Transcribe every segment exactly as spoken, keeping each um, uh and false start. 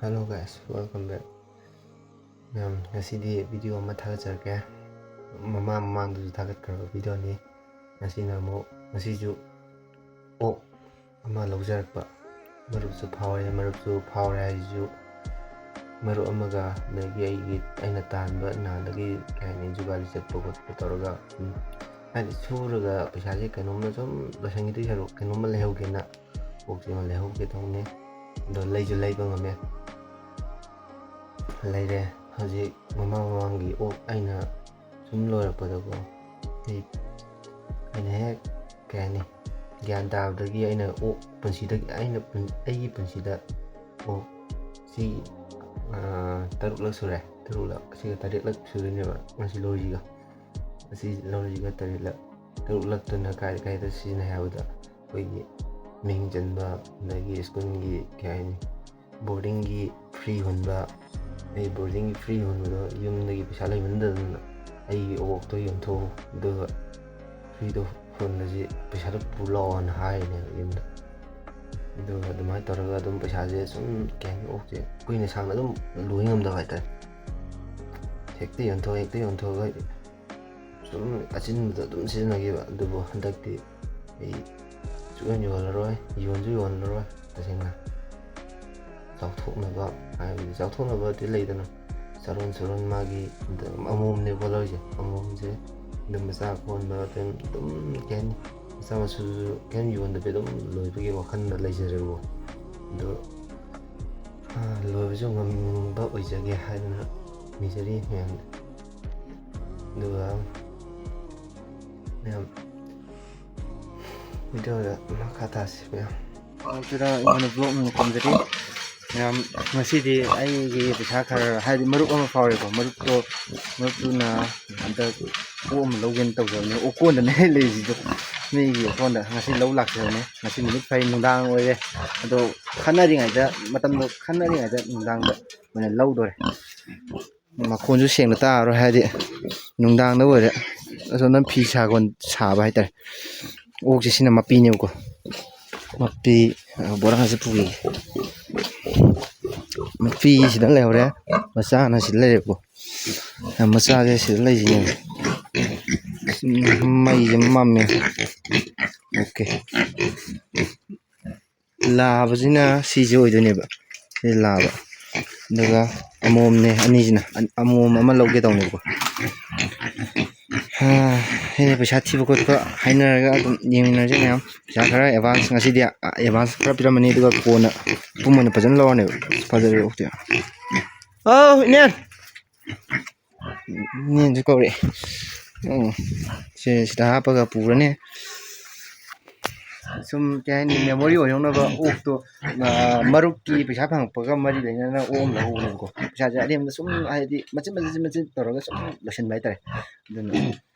Hello guys, welcome back. ꯃꯌꯥꯝ, ꯉꯁꯤꯗꯤ video ꯑꯃ ꯊꯥꯒꯠꯆꯔꯛꯀꯦ꯫ ꯃꯃꯥꯡ ꯃꯃꯥꯡꯗꯁꯨ ꯊꯥꯒꯠꯈ꯭ꯔꯕ ꯚꯤꯗꯤꯑꯣꯅꯤ꯫ ꯉꯁꯤꯅ ꯑꯃꯨꯛ, ꯉꯁꯤꯁꯨ ꯑꯣꯛ ꯑꯃ ꯂꯧꯖꯔꯛꯄ꯫ ꯃꯔꯨꯞꯁꯨ ꯐꯥꯎꯔꯦ, ꯃꯔꯨꯞꯁꯨ ꯐꯥꯎꯔꯦ ꯍꯥꯏꯁꯤꯁꯨ ꯃꯔꯨꯞ ꯑꯃꯒ, ꯑꯗꯒꯤ ꯑꯩꯒꯤ, ꯑꯩꯅ ꯇꯥꯟꯕ ꯅꯍꯥꯟꯗꯒꯤ, ꯀꯩ ꯍꯥꯏꯅꯤ, ꯖꯨꯒꯥꯂꯤ ꯆꯠꯄ ꯈꯣꯠꯄ ꯇꯧꯔꯒ, ꯁꯨꯝ, ꯍꯥꯏꯗꯤ, ꯁꯨꯔꯒ ꯄꯩꯁꯥꯁꯦ ꯀꯩꯅꯣꯝꯃ ꯁꯨꯝ ꯂꯣꯏꯁꯤꯟꯈꯤꯗꯣꯏ ꯁꯔꯨꯛ ꯀꯩꯅꯣꯝꯃ ꯂꯩꯍꯧꯒꯦꯅ ꯑꯣꯛꯁꯦ ꯑꯃ ꯂꯩꯍꯧꯒꯦ ꯇꯧꯅꯤ꯫ ꯑꯗꯣ ꯂꯩꯁꯨ ꯂꯩꯕ ꯉꯝꯃꯦ꯫ ꯂꯩꯔꯦ꯫ ꯍꯧꯖꯤꯛ ꯃꯃꯥꯡ ꯃꯃꯥꯡꯒꯤ ꯑꯣꯛ ꯑꯩꯅ ꯁꯨꯝ ꯂꯣꯏꯔꯛꯄꯗꯀꯣ, ꯑꯩ, ꯑꯩꯅ ꯍꯦꯛ, ꯀꯩ ꯍꯥꯏꯅꯤ, ꯒ꯭ꯌꯥꯟ ꯇꯥꯕꯗꯒꯤ ꯑꯩꯅ ꯑꯣꯛ ꯄꯨꯟꯁꯤꯗꯒꯤ, ꯑꯩꯅ ꯄꯨꯟ-, ꯑꯩꯒꯤ ꯄꯨꯟꯁꯤꯗ ꯑꯣꯛ ꯁꯤ, ꯑꯥ, ꯇꯔꯨꯛꯂꯛ ꯁꯨꯔꯦ꯫ ꯇꯔꯨꯛꯂꯛ, ꯑꯁꯤꯒ ꯇꯔꯦꯠꯂꯛ ꯁꯨꯗꯣꯏꯅꯦꯕ ꯉꯁꯤ ꯂꯧꯔꯤꯁꯤꯒ꯫ ꯑꯁꯤ ꯂꯧꯔꯤꯁꯤꯒ ꯇꯔꯦꯠꯂꯛ, ꯇꯔꯨꯛꯂꯛꯇꯨꯅ ꯀꯥꯏ ꯀꯥꯏꯗ ꯁꯤꯖꯤꯟꯅꯩ ꯍꯥꯏꯕꯗ, ꯑꯩꯈꯣꯏꯒꯤ ꯃꯤꯡ ꯆꯟꯕ, ꯑꯗꯒꯤ ꯁ꯭ꯀꯨꯜꯒꯤ, ꯀꯩ ꯍꯥꯏꯅꯤ, ꯕꯣꯔꯗꯤꯡꯒꯤ ꯐ꯭ꯔꯤ ꯍꯨꯟꯕ, ꯑꯩ ꯕꯣꯔꯗꯤꯡꯒꯤ ꯐ꯭ꯔꯤ ꯍꯨꯟꯕꯗꯣ ꯌꯨꯝꯗꯒꯤ ꯄꯩꯁꯥ ꯂꯩꯃꯟꯗꯗꯅ ꯑꯩꯒꯤ ꯑꯣꯛꯇꯣ ꯌꯣꯟꯊꯣꯛꯎ, ꯑꯗꯨꯒ ꯐ꯭ꯔꯤꯗꯣ ꯍꯨꯜꯂꯁꯤ, ꯄꯩꯁꯥꯗꯣ ꯄꯨ ꯂꯥꯛꯑꯣꯅ ꯍꯥꯏꯔꯤꯅꯦꯕ ꯌꯨꯝꯗ꯫ ꯑꯗꯨꯒ ꯑꯗꯨꯃꯥꯏꯅ ꯇꯧꯔꯒ ꯑꯗꯨꯝ ꯄꯩꯁꯥꯁꯦ ꯁꯨꯝ, ꯀꯩ ꯍꯥꯏꯅꯤ, ꯑꯣꯛꯁꯦ ꯀꯨꯏꯅ ꯁꯥꯡꯅ ꯑꯗꯨꯝ ꯂꯣꯏ ꯉꯝꯗꯕ ꯍꯥꯏꯇꯥꯔꯦ꯫ ꯍꯦꯛꯇ ꯌꯣꯟꯊꯣꯛ, ꯍꯦꯛꯇ ꯌꯣꯟꯊꯣꯛꯑꯒ ꯁꯨꯝ ꯑꯆꯤꯟꯕꯗ ꯑꯗꯨꯝ ꯁꯤꯖꯤꯟꯅꯈꯤꯕ꯫ ꯑꯗꯨꯕꯨ ꯍꯟꯗꯛꯇꯤ ꯑꯩ ꯁꯨꯛꯌꯣꯟ ꯌꯣꯜꯂꯔꯣꯏ, ꯌꯣꯟꯁꯨ ꯌꯣꯜꯂꯔꯣꯏ꯫ ꯇꯁꯦꯡꯅ ꯆꯥꯎꯊꯣꯛꯅꯕ, ꯍꯥꯏꯕꯗꯤ ꯆꯥꯎꯊꯣꯛꯅꯕꯗꯤ ꯂꯩꯗꯅ, ꯆꯥꯔꯣꯟ ꯁꯨꯔꯣꯟ ꯃꯥꯒꯤ ꯑꯃꯣꯝꯅꯦ ꯈꯣꯠꯂꯧꯔꯤꯁꯦ, ꯑꯃꯣꯝꯁꯦ ꯑꯗꯨꯝ ꯃꯆꯥ ꯀꯣꯟꯕ, ꯑꯗꯨꯝ, ꯑꯗꯨꯝ, ꯀꯩ ꯍꯥꯏꯅꯤ, ꯃꯆꯥ ꯃꯁꯨꯗꯨꯁꯨ ꯀꯩꯝ ꯌꯣꯟꯗꯕꯤ ꯑꯗꯨꯝ ꯂꯣꯏꯕꯒꯤ ꯋꯥꯈꯜꯗ ꯂꯩꯖꯔꯦꯕꯀꯣ꯫ ꯑꯗꯣ, ꯑꯥ, ꯂꯣꯏꯕꯁꯨ ꯉꯝꯕ ꯑꯣꯏꯖꯒꯦ ꯍꯥꯏꯗꯅ ꯅꯤꯖꯔꯤ ꯃꯌꯥꯝꯗ꯫ ꯑꯗꯨꯒ ꯃꯌꯥꯝ, ꯚꯤꯗꯤꯑꯣꯗ ꯃꯈꯥ ꯇꯥꯁꯤ ꯃꯌꯥꯝ꯫ ꯑꯗꯨꯗ ꯑꯩꯉꯣꯟꯗ ꯕ꯭ꯂꯣꯛ ꯑꯃ ꯊꯝꯖꯔꯤ꯫ ꯃꯌꯥꯝ, ꯉꯁꯤꯗꯤ ꯑꯩꯒꯤ ꯄꯩꯁꯥ ꯈꯔ, ꯍꯥꯏꯗꯤ ꯃꯔꯨꯞ ꯑꯃ ꯐꯥꯎꯔꯦꯀꯣ, ꯃꯔꯨꯞꯇꯣ, ꯃꯔꯨꯞꯇꯨꯅ ꯍꯟꯗꯛ ꯑꯣꯛ ꯑꯃ ꯂꯧꯒꯦꯅ ꯇꯧꯖꯕꯅꯦ, ꯑꯣꯀꯣꯟꯗꯅꯦ ꯂꯩꯔꯤꯁꯤꯗꯣ, ꯃꯤꯒꯤ ꯑꯣꯀꯣꯟꯗ ꯉꯁꯤ ꯂꯧ ꯂꯥꯛꯆꯕꯅꯦ꯫ ꯉꯁꯤ ꯅꯨꯃꯤꯠ ꯐꯩ, ꯅꯨꯡꯗꯥꯡ ꯑꯣꯏꯔꯦ꯫ ꯑꯗꯣ ꯈꯟꯅꯔꯤꯉꯩꯗ, ꯃꯇꯝꯗꯣ ꯈꯟꯅꯔꯤꯉꯩꯗ ꯅꯨꯡꯗꯥꯡꯗ ꯑꯣꯏꯅ ꯂꯧꯗꯣꯔꯦ꯫ ꯃꯈꯣꯟꯁꯨ ꯁꯦꯡꯅ ꯇꯥꯔꯔꯣꯏ, ꯍꯥꯏꯗꯤ ꯅꯨꯡꯗꯥꯡꯗ ꯑꯣꯏꯔꯦ꯫ ꯑꯁꯣꯝꯗ ꯐꯤ ꯁꯥꯒꯣꯟ ꯁꯥꯕ ꯍꯥꯏꯇꯥꯔꯦ꯫ ꯑꯣꯛꯁꯦ ꯁꯤꯅ ꯃꯄꯤꯅꯦꯕꯀꯣ꯫ ꯃꯄꯤ, ꯑ, ꯕꯣꯔꯥꯁꯦ ꯄꯨꯈꯤꯒꯦ꯫ ꯃꯄꯤꯁꯤꯗ ꯂꯩꯍꯧꯔꯦ, ꯃꯆꯥꯅ ꯁꯤꯗ ꯂꯩꯔꯦꯀꯣ꯫ ꯃꯆꯥꯁꯦ ꯁꯤꯗ ꯂꯩꯁꯤꯅꯦ꯫ ꯃꯩꯁꯦ ꯃꯝꯃꯦ꯫ ꯑꯣꯀꯦ꯫ ꯂꯥꯕꯁꯤꯅ ꯁꯤꯁꯦ ꯑꯣꯏꯗꯣꯏꯅꯦꯕ꯫ ꯁꯤ ꯂꯥꯕ꯫ ꯑꯗꯨꯒ ꯑꯃꯣꯝꯅꯦ ꯑꯅꯤꯁꯤꯅ꯫ ꯑꯃꯣꯝ ꯑꯃ ꯂꯧꯒꯦ ꯇꯧꯅꯦꯕꯀꯣ꯫ ꯑꯩꯅ ꯄꯩꯁꯥ ꯊꯤꯕ ꯈꯣꯠꯄ ꯍꯥꯏꯅꯔꯒ ꯑꯗꯨꯝ ꯌꯦꯡꯃꯤꯟꯅꯔꯁꯦ ꯃꯌꯥꯝ꯫ ꯄꯩꯁꯥ ꯈꯔ ꯑꯦꯗꯚꯥꯟꯁ ꯉꯁꯤꯗꯤ ꯑꯦꯗꯚꯥꯟꯁ ꯈꯔ ꯄꯤꯔꯝꯃꯅꯤ, ꯑꯗꯨꯒ ꯀꯣꯟꯅ ꯄꯨꯡ ꯑꯣꯏꯅ ꯐꯖꯅ ꯂꯧꯔꯅꯦꯕ꯫ ꯐꯖꯔꯦ ꯑꯣꯛꯇꯤ꯫ ꯑꯧ, ꯏꯅꯦ! ꯏꯅꯦꯁꯨ ꯀꯧꯔꯛꯑꯦ꯫ ꯎꯝ, ꯁꯦ ꯁꯤꯗ ꯍꯥꯞꯄꯒ ꯄꯨꯔꯅꯤ꯫ ꯁꯨꯝ ꯀꯩ ꯍꯥꯏꯅꯤ, ꯃꯦꯃꯣꯔꯤ ꯑꯣꯏꯍꯧꯅꯕ ꯑꯣꯛꯇꯣ, ꯑ, ꯃꯔꯨꯞꯀꯤ ꯄꯩꯁꯥ ꯐꯪꯉꯛꯄꯒ ꯃꯔꯤ ꯂꯩꯅꯅ ꯑꯣꯛ ꯑꯃ ꯂꯧꯍꯧꯕꯅꯦꯕꯀꯣ꯫ ꯄꯩꯁꯥꯁꯦ ꯑꯔꯦꯝꯕꯗ ꯁꯨꯝ ꯍꯥꯏꯗꯤ ꯃꯆꯤꯠ ꯃꯆꯤꯠ ꯃꯆꯤꯠ ꯇꯧꯔꯒ ꯁꯨꯝ ꯂꯣꯏꯁꯤꯟꯕ ꯍꯥꯏꯇꯥꯔꯦ꯫ ꯑꯗꯨꯅ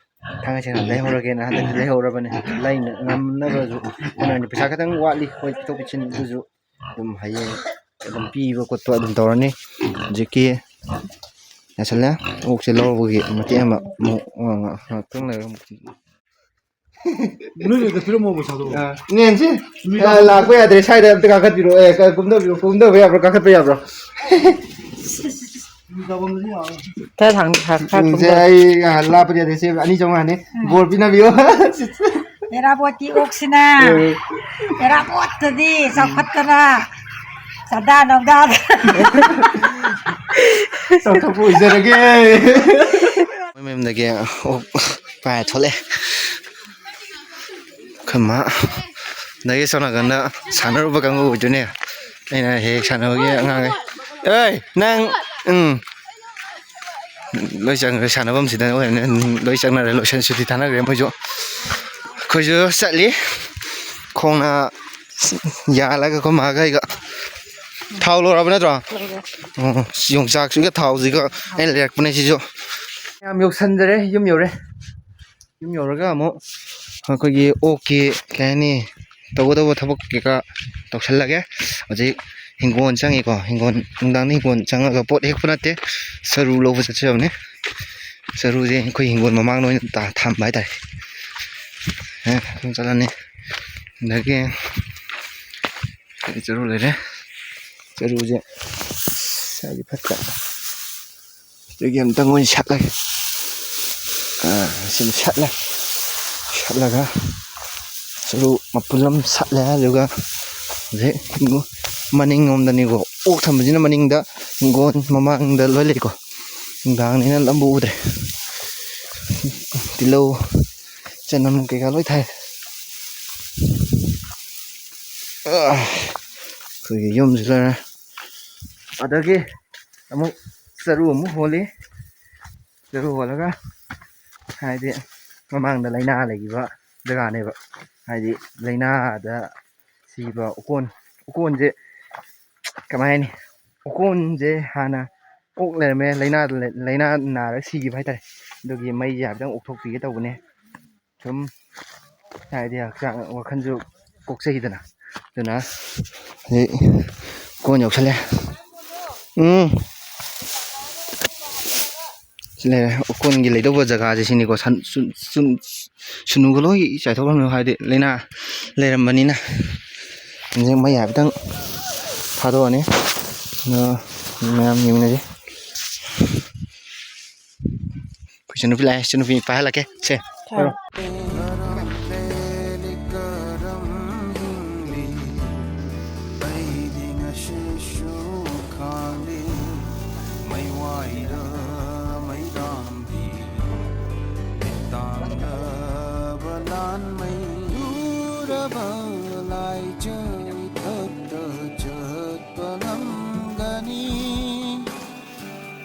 ꯊꯥꯡꯒꯩ ꯁꯦꯡꯅ ꯂꯩꯍꯧꯔꯒꯦꯅ ꯍꯟꯗꯛꯇꯤ ꯂꯩꯍꯧꯔꯕꯅꯦ꯫ ꯂꯩꯅ ꯉꯝꯅꯕꯁꯨ ꯍꯣꯠꯅꯔꯅꯤ꯫ ꯄꯩꯁꯥ ꯈꯤꯇꯪ ꯋꯥꯠꯂꯤ, ꯍꯣꯏ, ꯄꯤꯊꯣꯛ ꯄꯤꯁꯤꯟ, ꯑꯗꯨꯁꯨ ꯑꯗꯨꯝ ꯍꯌꯦꯡ ꯑꯗꯨꯝ ꯄꯤꯕ ꯈꯣꯠꯄ ꯑꯗꯨꯝ ꯇꯧꯔꯅꯤ꯫ ꯍꯧꯖꯤꯛꯀꯤ ꯌꯥꯁꯜꯂꯦ꯫ ꯑꯣꯛꯁꯦ ꯂꯧꯔꯨꯕꯒꯤ ꯃꯇꯦꯛ ꯑꯃ ꯑꯃꯨꯛ ꯉꯥꯏꯍꯥꯛꯇꯪ ꯂꯩꯔꯒ ꯑꯃꯨꯛ ꯅꯣꯏꯅ ꯍꯦꯛꯇ ꯄꯤꯔꯝꯃꯣ ꯄꯩꯁꯥꯗꯣ꯫ ꯑ, ꯅꯦꯟꯁꯤ, ꯑ, ꯂꯥꯛꯄ ꯌꯥꯗ꯭ꯔꯦ꯫ ꯁ꯭ꯋꯥꯏꯗ ꯑꯝꯇ ꯀꯥꯈꯠꯄꯤꯔꯛꯑꯣ꯫ ꯑꯦ, ꯀ-, ꯀꯨꯝꯊꯕꯤꯔꯣ, ꯀꯨꯝꯊꯕ ꯌꯥꯕ꯭ꯔꯣ? ꯀꯥꯈꯠꯄ ꯌꯥꯕ꯭ꯔꯣ? ꯈꯔ ꯊꯥꯡ-, ꯈꯔ, ꯈꯔ ꯎꯝ, ꯁꯦ, ꯀꯨꯝꯊ-, ꯑꯩ, ꯑ, ꯂꯥꯞꯄꯗꯤ ꯌꯥꯗꯦ꯫ ꯁꯦ, ꯑꯅꯤ ꯆꯥꯝꯃꯉꯥꯅꯦ꯫ ꯎꯝ꯫ ꯕꯣꯔ ꯄꯤꯅꯕꯤꯌꯣ꯫ ꯑꯦꯔꯥꯕꯣꯠꯀꯤ ꯑꯣꯛꯁꯤꯅ, ꯎꯝ꯫ ꯑꯦꯔꯥꯕꯣꯠꯇꯗꯤ ꯆꯥꯎꯈꯠꯇꯅ ꯆꯥꯗꯥ ꯅꯧꯗꯥꯗ꯫ ꯆꯥꯎꯊꯣꯛꯄ ꯑꯣꯏꯖꯔꯒꯦ꯫ ꯃꯣꯏ ꯃꯌꯨꯝꯗꯒꯤ ꯑꯣꯛ ꯄꯥꯏꯔ ꯊꯣꯛꯂꯛꯑꯦ꯫ ꯑꯩꯈꯣꯏ ꯃꯥ꯫ ꯑꯗꯒꯤ ꯁꯣꯝ ꯅꯥꯀꯟꯗ ꯁꯥꯟꯅꯔꯨꯕ ꯀꯥꯡꯕꯨ ꯑꯣꯏꯗꯣꯏꯅꯦ꯫ ꯑꯩꯅ ꯍꯦꯛ ꯍꯦꯛ ꯁꯥꯟꯅꯕꯒꯤ ꯑꯉꯥꯡꯈꯩ꯫ ꯑꯦ, ꯅꯪ, ꯎꯝ꯫ ꯂꯣꯏ ꯆꯪꯈ꯭ꯔꯦ, ꯁꯥꯟꯅꯐꯝꯁꯤꯗ ꯑꯣꯏꯔꯦꯅꯦ꯫ ꯂꯣꯏ ꯆꯪꯅꯔꯦ, ꯂꯣꯏꯁꯟ ꯁꯨꯇꯤ ꯊꯥꯅꯈ꯭ꯔꯦ ꯃꯣꯏꯁꯨ꯫ ꯑꯩꯈꯣꯏꯁꯨ ꯆꯠꯂꯤ꯫ ꯈꯣꯡꯅ ꯌꯥꯜꯂꯒ ꯑꯩꯈꯣꯏ ꯃꯥꯒ ꯑꯩꯒ꯫ ꯊꯥꯎ ꯂꯧꯔꯕ ꯅꯠꯇ꯭ꯔꯣ? ꯂꯧꯔꯦ꯫ ꯑꯣ, ꯌꯣꯡꯆꯥꯛꯁꯤꯒ ꯊꯥꯎꯁꯤꯒ ꯑꯩꯅ ꯂꯩꯔꯛꯄꯅꯦ ꯁꯤꯁꯨ꯫ ꯌꯥꯝ ꯌꯧꯁꯟꯖꯔꯦ, ꯌꯨꯝ ꯌꯧꯔꯦ꯫ ꯌꯨꯝ ꯌꯧꯔꯒ ꯑꯃꯨꯛ ꯑꯩꯈꯣꯏꯒꯤ ꯑꯣꯛꯀꯤ, ꯀꯩ ꯍꯥꯏꯅꯤ, ꯇꯧꯒꯗꯧꯕ ꯊꯕꯛ ꯀꯩꯀꯥ ꯇꯧꯁꯜꯂꯒꯦ꯫ ꯍꯧꯖꯤꯛ ꯍꯤꯡꯒꯣꯜ ꯆꯪꯉꯤꯀꯣ, ꯍꯤꯡꯒꯣꯜ, ꯅꯨꯡꯗꯥꯡꯗ ꯍꯤꯡꯒꯣꯜ ꯆꯪꯉꯒ ꯄꯣꯠ ꯍꯦꯛꯄ ꯅꯠꯇꯦ, ꯆꯔꯨ ꯂꯧꯕ ꯆꯠꯆꯕꯅꯦ꯫ ꯆꯔꯨꯁꯦ ꯑꯩꯈꯣꯏ ꯍꯤꯡꯒꯣꯜ ꯃꯃꯥꯡꯗ ꯑꯣꯏꯅ ꯇꯥ-, ꯊꯝꯕ ꯍꯥꯏꯇꯥꯔꯦ꯫ ꯑꯦ, ꯑꯗꯨꯝ ꯆꯠꯂꯅꯤ꯫ ꯑꯗꯒꯤ ꯆꯔꯨ ꯂꯩꯔꯦ꯫ ꯆꯔꯨꯁꯦ ꯁꯥꯏꯗꯤ ꯐꯠꯇ꯫ ꯑꯗꯨꯒꯤ ꯑꯝꯇꯪ ꯑꯣꯏꯅ ꯁꯠꯂꯒꯦ꯫ ꯑꯥ, ꯁꯤꯃ ꯁꯠꯂꯦ꯫ ꯁꯠꯂꯒ ꯆꯔꯨ ꯃꯄꯨꯜ ꯑꯃ ꯁꯠꯂꯦ꯫ ꯑꯗꯨꯒ ꯍꯧꯖꯤꯛ ꯃꯅꯤꯡꯂꯣꯝꯗꯅꯤꯀꯣ, ꯑꯣꯛ ꯊꯝꯕꯁꯤꯅ ꯃꯅꯤꯡꯗ, ꯍꯤꯡꯒꯣꯜ ꯃꯃꯥꯡꯗ ꯂꯣꯏ ꯂꯩꯀꯣ꯫ ꯅꯨꯡꯗꯥꯡꯅꯤꯅ ꯂꯝꯕꯨ ꯎꯗ꯭ꯔꯦ꯫ ꯇꯤꯜꯍꯧ, ꯆꯅꯝ ꯀꯩꯀꯥ ꯂꯣꯏ ꯊꯥꯏ꯫ ꯑꯥ, ꯑꯩꯈꯣꯏꯒꯤ ꯌꯨꯝꯁꯤ ꯂꯣꯏꯔꯦ꯫ ꯑꯗꯒꯤ ꯑꯃꯨꯛ ꯆꯔꯨ ꯑꯃꯨꯛ ꯍꯣꯜꯂꯤ꯫ ꯆꯔꯨ ꯍꯣꯜꯂꯒ, ꯍꯥꯏꯗꯤ, ꯃꯃꯥꯡꯗ ꯂꯥꯏꯅꯥ ꯂꯩꯈꯤꯕ ꯖꯒꯥꯅꯦꯕ꯫ ꯍꯥꯏꯗꯤ, ꯂꯥꯏꯅꯥꯗ ꯁꯤꯕ ꯎꯀꯣꯟ, ꯎꯀꯣꯟꯁꯦ ꯀꯃꯥꯏ ꯍꯥꯏꯅꯤ? ꯎꯀꯣꯟꯁꯦ ꯍꯥꯟꯅ ꯑꯣꯛ ꯂꯩꯔꯝꯃꯦ, ꯂꯥꯏꯅꯥ, ꯂꯥꯏꯅꯥ ꯅꯥꯔꯒ ꯁꯤꯈꯤꯕ ꯍꯥꯏꯇꯥꯔꯦ꯫ ꯑꯗꯨꯒꯤ ꯃꯩꯁꯦ ꯍꯥꯏꯐꯦꯠꯇꯪ ꯑꯣꯛꯊꯣꯛꯄꯤꯒꯦ ꯇꯧꯕꯅꯦ꯫ ꯁꯨꯝ ꯍꯥꯏꯗꯤ ꯍꯛꯆꯥꯡ ꯋꯥꯈꯜꯁꯨ ꯀꯣꯛꯆꯩꯗꯅ꯫ ꯑꯗꯨꯅ ꯍꯧꯖꯤꯛ ꯀꯣꯟ ꯌꯧꯁꯜꯂꯦ꯫ ꯎꯝ꯫ ꯁꯤ ꯂꯩꯔꯦ꯫ ꯎꯀꯣꯟꯒꯤ ꯂꯩꯗꯧꯕ ꯖꯒꯥꯁꯦ ꯁꯤꯅꯤꯀꯣ꯫ ꯁꯟ-, ꯁꯨꯟ-, ꯁꯨꯟ-, ꯁꯨꯅꯨꯒ ꯂꯣꯏ ꯆꯥꯏꯊꯣꯛꯈ꯭ꯔꯕꯅꯦ, ꯍꯥꯏꯗꯤ ꯂꯥꯏꯅꯥ ꯂꯩꯔꯝꯕꯅꯤꯅ꯫ ꯍꯧꯖꯤꯛ ꯃꯩ ꯍꯥꯏꯐꯦꯠꯇꯪ ꯊꯥꯗꯣꯛꯑꯅꯤ꯫ ꯑꯗꯣ ꯃꯌꯥꯝ ꯌꯦꯡꯃꯤꯟꯅꯁꯤ꯫ ꯑꯩꯈꯣꯏ ꯏꯆꯟꯅꯨꯄꯤ ꯂꯥꯛꯑꯦ, ꯏꯆꯟꯅꯨꯄꯤ ꯄꯥꯏꯍꯜꯂꯛꯀꯦ꯫ ꯁꯦ, ꯄꯥꯏꯔꯣ꯫ ꯀꯔꯝ ꯂꯦꯜꯂꯤ, ꯀꯔꯝ ꯍꯤꯡꯂꯤ, ꯑꯩꯗꯤ ꯉꯁꯤꯁꯨ ꯈꯥꯡꯂꯤ꯫ ꯃꯩꯋꯥꯏꯗ ꯃꯩꯗꯥꯝꯕꯤ, ꯇꯥꯡꯂꯕ ꯂꯥꯟꯃꯩ ꯎꯔꯕ ꯂꯥꯏꯖ ꯏꯊꯛꯇ ꯆꯠꯄ ꯉꯝꯒꯅꯤ꯫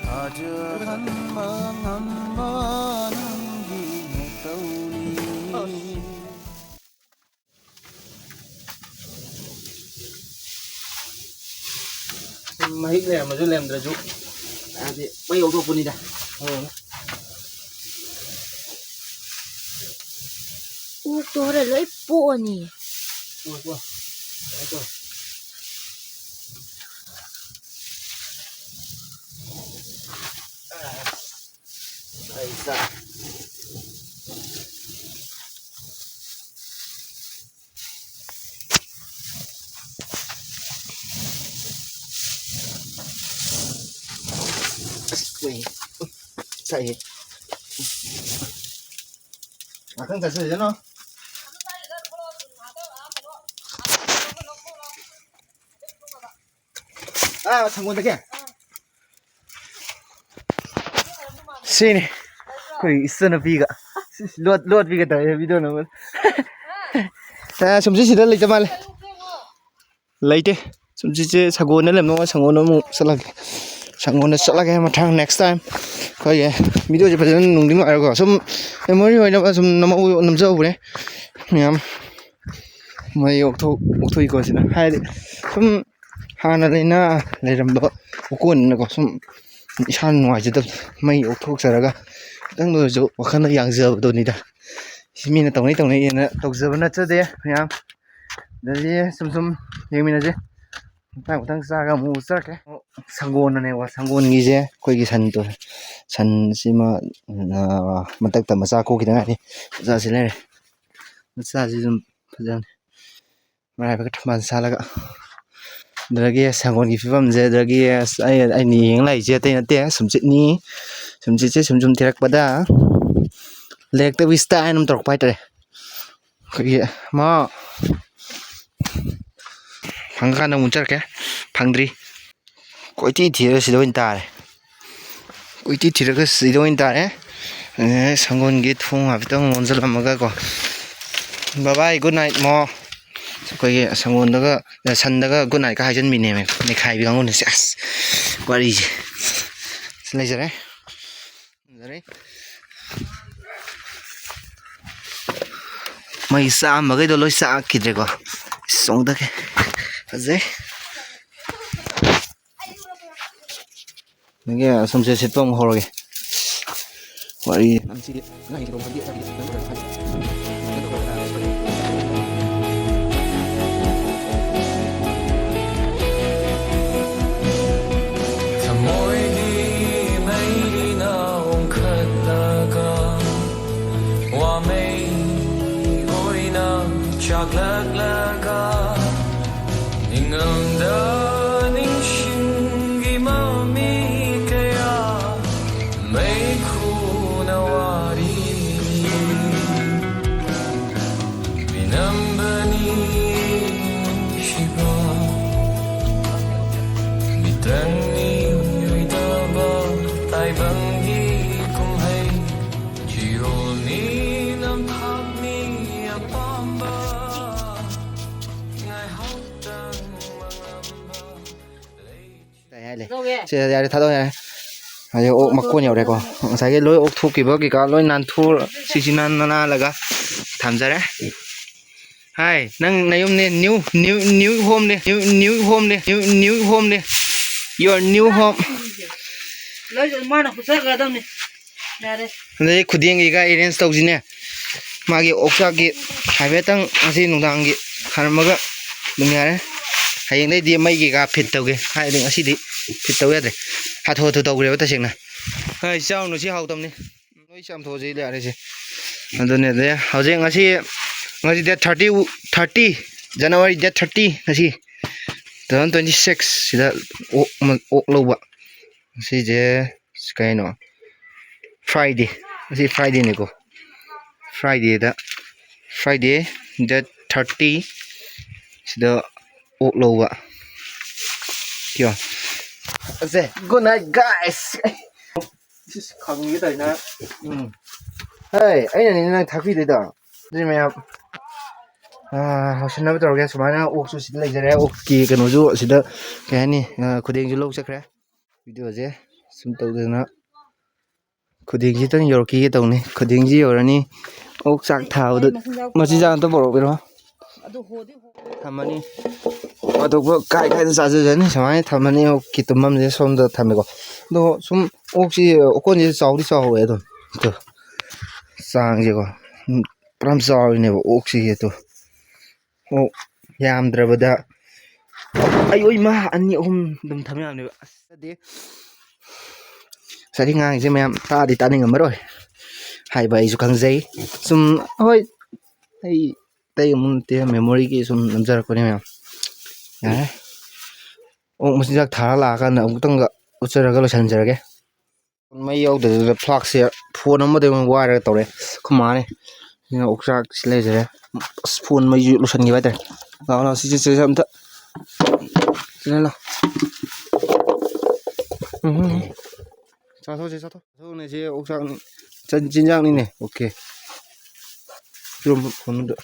ꯊꯥꯖꯍꯟꯕ ꯉꯝꯕ ꯅꯪꯒꯤ ꯅꯇꯧꯅꯤ꯫ ꯃꯍꯤꯛ ꯂꯩꯔꯝꯃꯁꯨ ꯂꯩꯔꯝꯗ꯭ꯔꯁꯨ, ꯍꯥꯏꯗꯤ ꯃꯩ ꯌꯧꯊꯣꯛꯄꯅꯤꯗ꯫ ꯑꯣꯛꯇꯣ ꯍꯣꯔꯦꯟ ꯂꯣꯏ ꯄꯣꯛꯑꯅꯤ꯫ ꯄꯣꯛꯑꯣ, ꯄꯣꯛꯑꯣ꯫ ꯀꯩꯅꯣ ꯇꯧꯔꯣ꯫ ꯑꯩ ꯆꯥ-, ꯎꯏ, ꯎꯏ, ꯁꯛꯏ꯫ ꯉꯥꯛꯇꯪ ꯆꯠꯁꯤꯜꯂꯁꯅꯨ꯫ ꯑꯥ, ꯁꯪꯒꯣꯟꯗꯒꯤ꯫ ꯁꯤꯅꯤ ꯑꯩꯈꯣꯏ ꯏꯆꯟꯅꯨꯄꯤꯒ꯫ ꯂꯣꯠ-, ꯂꯣꯠꯄꯤꯒ ꯇꯧꯔꯦ video ꯅꯝꯕꯗ꯫ ꯑꯥ, ꯁꯨꯝꯁꯤ ꯁꯤꯗ ꯂꯩꯇ ꯃꯥꯜꯂꯦ꯫ ꯂꯩꯇꯦ꯫ ꯁꯨꯝꯁꯤꯁꯦ ꯁꯪꯒꯣꯟꯗ ꯂꯩꯔꯝꯗꯧ ꯃꯥꯜꯂꯦ꯫ ꯁꯪꯒꯣꯟꯗ ꯑꯃꯨꯛ ꯆꯠꯂꯒꯦ꯫ ꯁꯪꯒꯣꯟꯗ ꯆꯠꯂꯒꯦ ꯃꯊꯪ next time꯫ ꯑꯩꯈꯣꯏꯒꯤ videoꯁꯦ ꯐꯖꯅ ꯅꯨꯡꯗꯤ ꯅꯨꯡꯉꯥꯏꯔꯒꯀꯣ꯫ ꯁꯨꯝ memory ꯑꯣꯏꯅꯕ ꯁꯨꯝ ꯅꯝꯍꯧ-, ꯅꯝꯖꯍꯧꯕꯅꯦ ꯃꯌꯥꯝ꯫ ꯃꯩ ꯑꯣꯛꯊꯣꯛ-, ꯑꯣꯛꯊꯣꯛꯏꯀꯣ ꯁꯤꯅ꯫ ꯍꯥꯏꯗꯤ ꯁꯨꯝ ꯍꯥꯟꯅ ꯂꯩꯅ ꯂꯩꯔꯝꯕ ꯎꯀꯣꯟꯅꯤꯅꯀꯣ, ꯁꯨꯝ ꯏꯁꯥꯅ ꯅꯨꯡꯉꯥꯏꯖꯗꯕꯗꯣ꯫ ꯃꯩ ꯑꯣꯛꯊꯣꯛꯆꯔꯒ ꯈꯤꯇꯪꯗ ꯑꯣꯏꯔꯁꯨ ꯋꯥꯈꯜꯗ ꯌꯥꯡꯖꯕꯗꯨꯅꯤꯗ꯫ ꯁꯤ ꯃꯤꯅ ꯇꯧꯅꯩ ꯇꯧꯅꯩꯅ ꯇꯧꯖꯕ ꯅꯠꯆꯗꯦ ꯃꯌꯥꯝ꯫ ꯑꯗꯒꯤ ꯁꯨꯝ ꯁꯨꯝ ꯌꯦꯡꯃꯤꯟꯅꯁꯦ꯫ ꯃꯇꯥꯡ ꯃꯇꯥꯡ ꯆꯥꯔꯒ ꯑꯃꯨꯛ ꯆꯠꯂꯛꯀꯦ꯫ ꯁꯪꯒꯣꯟꯅꯅꯦꯕ, ꯁꯪꯒꯣꯟꯒꯤꯁꯦ ꯑꯩꯈꯣꯏꯒꯤ ꯁꯟꯗꯣ, ꯁꯟꯁꯤꯃ, ꯑ, ꯃꯇꯛꯇ ꯃꯆꯥ ꯀꯣꯛꯈꯤꯗ ꯉꯥꯏꯔꯤ꯫ ꯃꯆꯥꯁꯤ ꯂꯩꯔꯦ꯫ ꯃꯆꯥꯁꯤ ꯑꯗꯨꯝ ꯐꯖꯅ ꯃꯔꯥꯏꯕꯛ ꯊꯝꯕꯥꯜ ꯁꯥꯠꯂꯒ꯫ ꯑꯗꯨꯗꯒꯤ ꯁꯪꯒꯣꯜꯒꯤ ꯐꯤꯕꯝꯁꯦ, ꯑꯗꯨꯗꯒꯤ ꯑꯁ ꯑꯩ, ꯑꯩꯅ ꯌꯦꯡ ꯂꯥꯛꯏꯁꯦ ꯑꯇꯩ ꯅꯠꯇꯦ, ꯁꯨꯝꯆꯤꯠꯅꯤ꯫ ꯁꯨꯝꯆꯤꯠꯁꯦ ꯁꯨꯝ ꯁꯨꯝ ꯊꯤꯔꯛꯄꯗ ꯂꯩꯔꯛꯇꯕꯒꯤ style ꯑꯃ ꯇꯧꯔꯛꯄ ꯍꯥꯏꯇꯥꯔꯦ꯫ ꯑꯩꯈꯣꯏꯒꯤ ꯃꯥ ꯐꯪꯉꯀꯥꯟꯗ ꯑꯃꯨꯛ ꯆꯠꯂꯛꯀꯦ꯫ ꯐꯪꯗ꯭ꯔꯤ꯫ ꯀꯣꯏꯊꯤ ꯊꯤꯔꯒ ꯁꯤꯗ ꯑꯣꯏꯅ ꯇꯥꯔꯦ꯫ ꯀꯣꯏꯊꯤ ꯊꯤꯔꯒ ꯁꯤꯗ ꯑꯣꯏꯅ ꯇꯥꯔꯦ꯫ ꯑꯦ, ꯁꯪꯒꯣꯜꯒꯤ ꯊꯣꯡ ꯍꯥꯏꯐꯦꯠꯇꯪ ꯂꯣꯟꯁꯤꯜꯂꯝꯃꯒꯀꯣ꯫ Bye bye, good night, ꯃꯣ꯫ ꯑꯩꯈꯣꯏꯒꯤ ꯁꯪꯒꯣꯜꯗꯒ, ꯁꯟꯗꯒ good nightꯀ ꯍꯥꯏꯖꯟꯕꯤꯅꯦꯃꯦ, ꯅꯩꯈꯥꯏꯕꯤ ꯀꯥꯡꯕꯨꯅ꯫ ꯁꯦ, ꯑꯁ, ꯋꯥꯔꯤꯁꯦ꯫ ꯁꯤ ꯂꯩꯖꯔꯦ꯫ ꯐꯖꯔꯦ꯫ ꯃꯩ ꯆꯥꯛꯑꯝꯕꯈꯩꯗꯣ ꯂꯣꯏ ꯆꯥꯛꯈꯤꯗ꯭ꯔꯦꯀꯣ꯫ ꯏꯁ, ꯆꯣꯡꯊꯒꯦ꯫ ꯐꯖꯩ꯫ ꯑꯗꯒꯤ ꯑꯁꯣꯝꯁꯦ ꯁꯤꯠꯄ ꯑꯃꯨꯛ ꯍꯧꯔꯒꯦ꯫ ꯋꯥꯔꯤ꯫ ꯊꯃꯣꯏꯒꯤ ꯃꯩꯅ ꯑꯣꯟꯈꯠꯂꯒ, ꯋꯥꯃꯩ ꯑꯣꯏꯅ ꯆꯥꯛꯂꯛꯂꯒ, ꯅꯤꯡꯉꯝꯗ ꯅꯤꯡꯁꯤꯡꯒꯤ ꯃꯃꯤ ꯀꯌꯥ ꯂꯪꯅꯤꯡꯂꯣꯏꯗꯕ ꯇꯥꯏꯕꯪꯒꯤ ꯀꯨꯝꯍꯩ, ꯆꯤꯔꯣꯜꯅꯤ ꯅꯝꯊꯥꯛꯅꯤ ꯑꯄꯥꯝꯕ, ꯉꯥꯏꯍꯥꯛꯇꯪ ꯃꯉꯝꯕ ꯂꯩ꯫ ꯇꯥꯏ ꯍꯥꯏ ꯂꯩ꯫ ꯀꯩꯗꯧꯋꯦ? ꯁꯦ, ꯌꯥꯔꯦ, ꯊꯥꯗꯣꯛ ꯌꯥꯔꯦ꯫ ꯍꯧꯖꯤꯛ ꯑꯣꯛ ꯃꯀꯣꯟ ꯌꯧꯔꯦꯀꯣ꯫ ꯉꯁꯥꯏꯒꯤ ꯂꯣꯏ ꯑꯣꯛꯊꯣꯛꯈꯤꯕ ꯀꯩꯀꯥ ꯂꯣꯏ ꯅꯥꯟꯊꯣꯛ, ꯁꯤꯁꯤ ꯅꯥꯟ-, ꯅꯥꯜꯂꯒ ꯊꯝꯖꯔꯦ꯫ ꯍꯥꯏ, ꯅꯪ ꯅꯌꯨꯝꯅꯦ, new, new, new homeꯅꯦ, new, new homeꯅꯦ, new, new homeꯅꯦ, your new home꯫ ꯂꯣꯏ ꯃꯥꯅ ꯍꯨꯠꯆꯈ꯭ꯔꯗꯕꯅꯤ꯫ ꯌꯥꯔꯦ꯫ ꯑꯗꯩ ꯈꯨꯗꯦꯡꯒꯤꯒ arrange ꯇꯧꯁꯤꯅꯦ꯫ ꯃꯥꯒꯤ ꯑꯣꯛꯆꯥꯛꯀꯤ ꯍꯥꯏꯐꯦꯠꯇꯪ ꯉꯁꯤ ꯅꯨꯡꯗꯥꯡꯒꯤ ꯊꯥꯔꯝꯃꯒ ꯑꯗꯨꯝ ꯌꯥꯔꯦ꯫ ꯍꯌꯦꯡꯗꯩꯗꯤ ꯃꯩ ꯀꯩꯀꯥ fit ꯇꯧꯒꯦ ꯍꯥꯏꯗꯤ ꯉꯁꯤꯗꯤ fit ꯇꯧ ꯌꯥꯗ꯭ꯔꯦ꯫ ꯍꯥꯊꯨ ꯍꯥꯊꯨ ꯇꯧꯈ꯭ꯔꯦꯕ ꯇꯁꯦꯡꯅ꯫ ꯍꯣꯏ, ꯆꯥꯎꯅ ꯁꯤ ꯍꯥꯎꯇꯕꯅꯤ꯫ ꯂꯣꯏ ꯆꯥꯝꯊꯣꯛꯑꯁꯤ ꯌꯥꯔꯦꯁꯦ꯫ ꯑꯗꯨꯅꯦ, ꯑꯗꯩ ꯍꯧꯖꯤꯛ ꯉꯁꯤ, ꯉꯁꯤ date thirty, thirty, January date thirty, ꯉꯁꯤ two thousand twenty six ꯁꯤꯗ ꯑꯣꯛ ꯑꯃ, ꯑꯣꯛ ꯂꯧꯕ꯫ ꯉꯁꯤꯁꯦ ꯀꯩꯅꯣ? Friday꯫ ꯉꯁꯤ Fridayꯅꯤꯀꯣ꯫ Fridayꯗ, Friday date thirty ꯁꯤꯗ ꯑꯣꯛ ꯂꯧꯕ꯫ ꯀ꯭ꯌꯣ? ꯑꯁꯦ, good night, guys꯫ ꯏꯁ, ꯈꯪꯒꯦ ꯇꯧꯏꯅ꯫ ꯎꯝ꯫ ꯍꯩ, ꯑꯩꯅꯅꯤꯅꯦ ꯅꯪ ꯊꯥꯛꯄꯤꯗꯣꯏꯗꯣ꯫ ꯑꯗꯨꯗꯤ ꯃꯌꯥꯝ, ꯑꯥ, ꯂꯣꯏꯁꯤꯟꯅꯕ ꯇꯧꯔꯒꯦ꯫ ꯁꯨꯃꯥꯏꯅ ꯑꯣꯛꯁꯨ ꯁꯤꯗ ꯂꯩꯖꯔꯦ꯫ ꯑꯣꯛꯀꯤ ꯀꯩꯅꯣꯁꯨ ꯁꯤꯗ, ꯀꯩ ꯍꯥꯏꯅꯤ, ꯑꯥ, ꯈꯨꯗꯦꯡꯁꯨ ꯂꯧ ꯆꯠꯈ꯭ꯔꯦ꯫ Videoꯁꯦ ꯁꯨꯝ ꯇꯧꯗꯅ ꯈꯨꯗꯦꯡꯁꯤꯇꯪ ꯌꯧꯔꯛꯈꯤꯒꯦ ꯇꯧꯅꯤ꯫ ꯈꯨꯗꯦꯡꯁꯤ ꯌꯧꯔꯅꯤ꯫ ꯑꯣꯛ ꯆꯥꯛ ꯊꯥꯕꯗ ꯃꯆꯤꯟꯖꯥꯛ ꯑꯝꯇ ꯄꯨꯔꯛꯑꯣ꯫ ꯊꯝꯃꯅꯤ꯫ ꯑꯇꯣꯞꯄ ꯀꯥꯏ ꯀꯥꯏꯗ ꯆꯥꯖꯖꯅꯤ꯫ ꯁꯨꯃꯥꯏꯅ ꯊꯝꯃꯅꯤ꯫ ꯑꯣꯛꯀꯤ ꯇꯨꯝꯐꯝꯁꯦ ꯁꯣꯝꯗ ꯊꯝꯃꯦꯀꯣ꯫ ꯑꯗꯣ ꯁꯨꯝ ꯑꯣꯛꯁꯤ, ꯑꯣꯀꯣꯟꯁꯤ ꯆꯥꯎꯗꯤ ꯆꯥꯎꯍꯧꯋꯦ ꯑꯗꯨꯝ꯫ ꯑꯗꯣ ꯆꯥꯡꯁꯦꯀꯣ꯫ ꯎꯝ, ꯄꯨꯔꯥ ꯆꯥꯎꯔꯤꯅꯦꯕ ꯑꯣꯛꯁꯤ ꯑꯗꯣ꯫ ꯑꯣꯛ ꯌꯥꯝꯗ꯭ꯔꯕꯗ ꯑꯩ, ꯑꯣꯏ ꯃꯥ, ꯑꯅꯤ ꯑꯍꯨꯝ ꯑꯗꯨꯝ ꯊꯝ ꯌꯥꯕꯅꯦꯕ꯫ ꯑꯁ, ꯅꯠꯇꯦ꯫ ꯉꯁꯥꯏꯗꯤ ꯉꯥꯡꯉꯤꯁꯦ ꯃꯌꯥꯝ ꯇꯥꯗꯤ ꯇꯥꯅꯤꯡꯉꯝꯃꯔꯣꯏ ꯍꯥꯏꯕ ꯑꯩꯁꯨ ꯈꯪꯖꯩ꯫ ꯁꯨꯝ, ꯍꯣꯏ, ꯑꯩ ꯑꯇꯩ ꯑꯃ ꯅꯠꯇꯦ, memoryꯒꯤ ꯁꯨꯝ ꯅꯝꯖꯔꯛꯄꯅꯦ ꯃꯌꯥꯝ꯫ ꯌꯥꯔꯦ꯫ ꯑꯣꯛ ꯃꯆꯤꯟꯖꯥꯛ ꯊꯥꯔ ꯂꯥꯛꯑꯀꯥꯟꯗ ꯑꯃꯨꯛꯇꯪꯒ ꯎꯠꯆꯔꯒ ꯂꯣꯏꯁꯤꯟꯖꯔꯒꯦ꯫ ꯃꯩ ꯌꯥꯎꯗꯗꯅ ꯐ꯭ꯂꯥꯛꯁꯁꯦ ꯐꯣꯟ ꯑꯃꯗꯩ ꯑꯃꯨꯛ ꯋꯥꯏꯔꯒ ꯇꯧꯔꯦ꯫ ꯑꯩꯈꯣꯏ ꯃꯥꯅꯦ꯫ ꯁꯤꯅ ꯑꯣꯛꯆꯥꯛ ꯁꯤ ꯂꯩꯖꯔꯦ꯫ ꯑꯁ, ꯐꯣꯟ ꯃꯩꯁꯨ ꯂꯣꯏꯁꯤꯟꯈꯤꯕ ꯍꯥꯏꯇꯥꯔꯦ꯫ ꯂꯥꯛꯑꯣ, ꯂꯥꯛꯑꯣ, ꯁꯤ, ꯁꯤ, ꯁꯤ ꯑꯝꯇ꯫ ꯁꯤꯗ ꯂꯥꯛꯑꯣ꯫ ꯎꯝ꯫ ꯆꯥꯊꯣꯛꯁꯦ, ꯆꯥꯊꯣꯛ-, ꯆꯥꯊꯣꯛꯅꯦꯁꯦ, ꯑꯣꯛꯆꯥꯛꯅꯤ, ꯆꯤꯟ-, ꯆꯤꯟꯖꯥꯛꯅꯤꯅꯦ꯫ ꯑꯣꯀꯦ꯫ ꯏꯔꯣꯝꯕ ꯐꯣꯟꯗ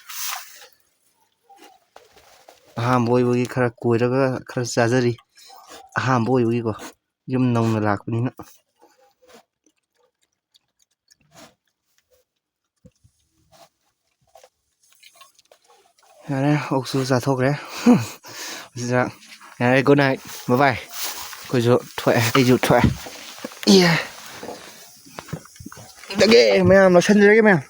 ꯑꯍꯥꯟꯕ ꯑꯣꯏꯕꯒꯤ ꯈꯔ ꯀꯣꯏꯔꯒ ꯈꯔ ꯆꯥꯖꯔꯤ꯫ ꯑꯍꯥꯟꯕ ꯑꯣꯏꯕꯒꯤꯀꯣ, ꯌꯨꯝ ꯅꯧꯅ ꯂꯥꯛꯄꯅꯤꯅ꯫ ꯌꯥꯔꯦ, ꯑꯣꯛꯁꯨ ꯆꯥꯊꯣꯛꯈ꯭ꯔꯦ꯫ ꯆꯤꯟꯖꯥꯛ ꯌꯥꯔꯦ, good night, bye bye꯫ ꯑꯩꯈꯣꯏꯁꯨ ꯊꯣꯛꯑꯦ, ꯑꯩꯁꯨ ꯊꯣꯛꯑꯦ꯫ ꯏꯌꯦ꯫ ꯂꯣꯏꯁꯤꯟꯖꯔꯒꯦ ꯃꯌꯥꯝ, ꯂꯣꯏꯁꯤꯟꯖꯔꯒꯦ ꯃꯌꯥꯝ꯫